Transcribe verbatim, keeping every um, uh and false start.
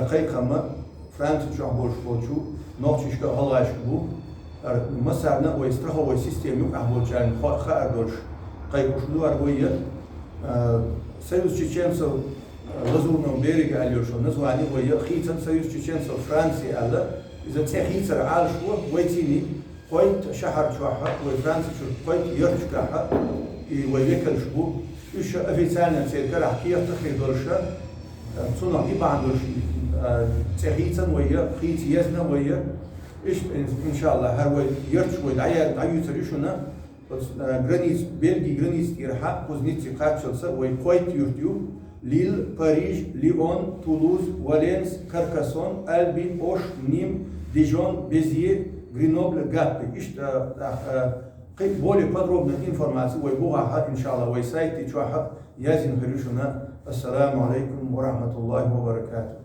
Кхайкхама Франци чохь болуш болчу нохчашка а, гӀалгӀашка бу. Массарна а вай страховой система юкъахь болчарна хо-, хаар долуш кхайкхуш ду ара вай. Союз чеченцев Лазурного берега аьлла йолуш название вай хийцан, Союз чеченцев Франции аьлла. Иза цӀе хийцар Ӏалашо вай цӀий. Кхойтта шахьар чохь а, вай Франци чуьра кхойтта ярташкахь а и вай векалш бу. Уьш официально церан карахь кехат хир долуш а, цунах и бахьана долуш, цӀе хийцан вай, хийца езна вай. Иштта, иншаллахӀ, хӀара вай ярташ вай дӀаяьрна дӀаюьйцур ю шуна. Оцу граница, Бельги граница тӀерахьа кхуза ницкъ кхаччалца вай кхойтта юрт ю: Лиль, Париж, Лион, Тулуз, Валенс, Каркасон, Альби, Ош, Ним, Дижон, Безье, Гренобль, Гаппи. Иштта, кхин более подробная информация вай бухахь, иншаллахӀ, вай сайти чохь а язйина хир ю шуна. Ассаламу алейкум ва рахматуллахи ва баракатух.